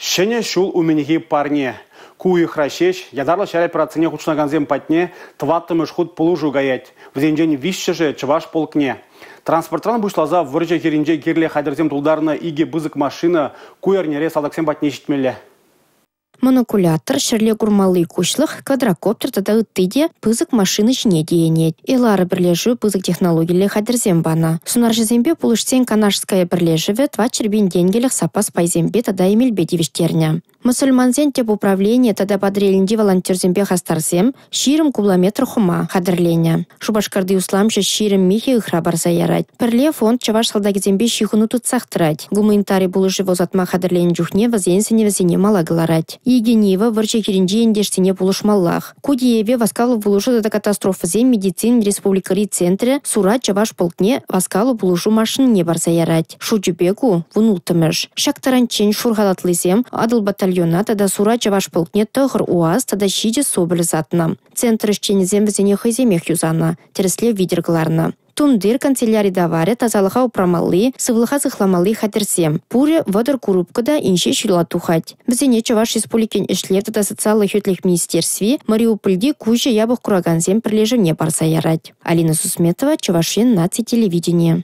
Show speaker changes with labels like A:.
A: Ҫӗнӗ ҫул умӗнхи парне. Ку уйӑхра ҫеҫ ятарлӑ ҫар операцине хутшӑнакансем патне тӑваттӑмӗш хут пулӑшу каять. Вӗсенчен виҫҫӗшӗ чӑваш полкне. Транспортран пуҫласа вӑрҫӑ хирӗнче кирлӗ хатӗрсем тултарнӑ икӗ пысӑк машина ку эрнере салтаксем патне ҫитмелле.
B: Монокулятор, ҫӗрле курмалли куҫлӑх, квадрокоптер тата ытти те пысӑк машина ҫине тиенет. «Элара» пӗрлешӳ пысӑк технологиллӗ хатӗрсем панӑ. Сунарҫӑсемпе пулӑҫсен «Канашская» пӗрлешӗвӗ 400 пин тенкӗлӗх саппас пайсемпе тата эмелпе тивӗҫтернӗ. Мӑсӑльмансен тӗп управленийӗ тата Патӑрьелӗнчи волонтерсемпе хастарсем 20 кубла метр хӑма хатӗрленӗ. Шупашкарти усламҫӑ 20 михӗ ыхра парса ярать. Пӗрле фонд чӑваш салтакӗсемпе ҫыхӑну тытсах тӑрать. Гуманитари пулӑшӑвӗ ӑсатма хатӗрленӗ чухне вӗсен сӗнӗвӗсене мала кӑларать. Икӗ Нива вӑрҫӑ хирӗнчи ентешсене пулӑшмаллах. Ку тиеве васкавлӑ пулӑшу тата катастрофӑсен медицинин республикӑри центрӗ Сура чӑваш полкне васкавлӑ пулӑшу машинине парса ярать. Шучӗпе ку 16-мӗш. Ҫак таранччен шур халатлисем Атӑл батальона тата Сура чӑваш полкне 9 УАЗ тата 7 Соболь ӑсатнӑ. Центр ӗҫченӗсем вӗсене хӑйсемех юсанӑ, тӗрӗслев витӗр кӑларнӑ. Тумтир, канцеляри таварӗ, тасалӑха упрамалли, сывлӑха сыхламалли хатӗрсем. Пурӗ 30 курупка та инҫе ҫула тухать. Вӗсене Чӑваш Республикин ӗҫлев тата социаллӑ хӳтлӗх министерстви Мариупольти куҫӗ япӑх куракансен пӗрлешӗвне парса ярать. Алина Сусметова, Чӑваш Ен наци телевиденийӗ.